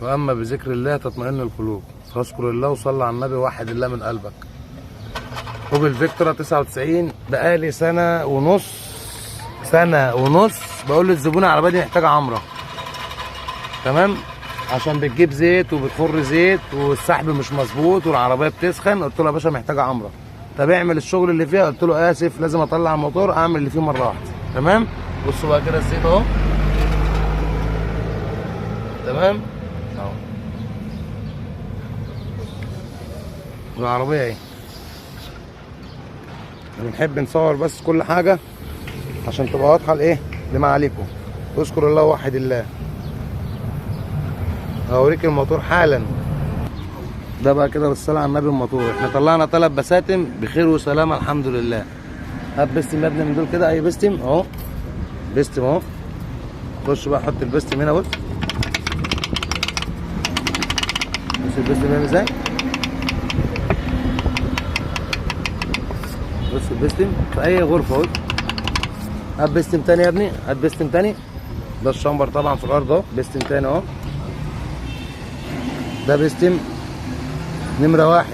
واما بذكر الله تطمئن القلوب، فاذكر الله وصلي على النبي وحد الله من قلبك. اوبل فيكترا 99 بقالي سنة ونص، سنة ونص بقول للزبون العربية دي محتاجه عمره، تمام؟ عشان بتجيب زيت وبتخر زيت والسحب مش مظبوط والعربية بتسخن. قلت له يا باشا محتاجه عمره. طب اعمل الشغل اللي فيها. قلت له اسف لازم اطلع الموتور اعمل اللي فيه مرة واحدة، تمام؟ بصوا بقى كده الزيت اهو، تمام اهو، والعربية اهي. بنحب نصور بس كل حاجة عشان تبقى واضحة لايه لمعاليكم. اذكر الله وحد الله. هوريك الموتور حالا. ده بقى كده بالصلاة على النبي الموتور. احنا طلعنا 3 بساتم بخير وسلامه الحمد لله. هات بستم يا ابني من دول كده، اي بستم اهو، بستم اهو. خش بقى حط البستم هنا. بص بص البستم بيعمل ازاي. بص البستم في اي غرفة اهو. هات بستم تاني يا ابني، هات بستم تاني. ده الشمبر طبعا في الارض اهو، بستم تاني اهو. ده بستم نمرة 1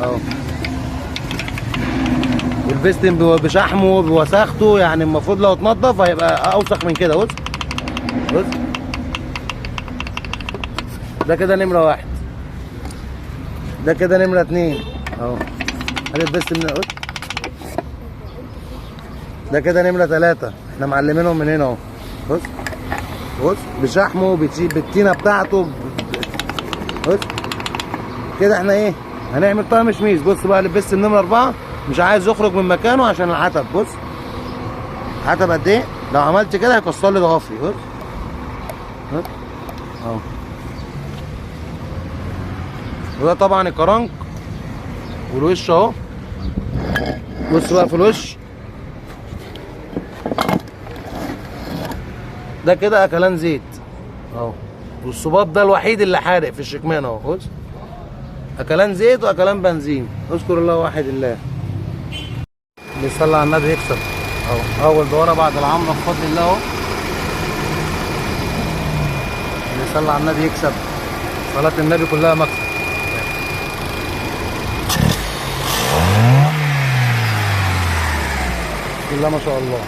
اهو. والبستم بشحمه بوساخته، يعني المفروض لو اتنضف هيبقى اوسخ من كده. بص بص ده كده نمرة 1، ده كده نمرة 2 اهو. ادي البستم ده، ده كده نمرة 3. احنا معلمينهم من هنا اهو. بص بص بشحمه بالتينة بتاعته. بص كده احنا ايه هنعمل طقم شميس. بص بقى لبست النمرة 4 مش عايز يخرج من مكانه عشان العتب. بص عتب قد ايه، لو عملت كده هيكسر لي ضوافري. بص بص اهو. وده طبعا الكرنك والوش اهو. بص بقى في الوش ده كده اكلان زيت اهو. والصباب ده الوحيد اللي حارق في الشكمان اهو. بص اكلان زيت واكلان بنزين. اذكر الله واحد الله. اللي يصلي على النبي يكسب اهو. اول دوره بعد العمرة بفضل الله اهو. اللي يصلي على النبي يكسب، صلاة النبي كلها مكسب. بسم الله ما شاء الله.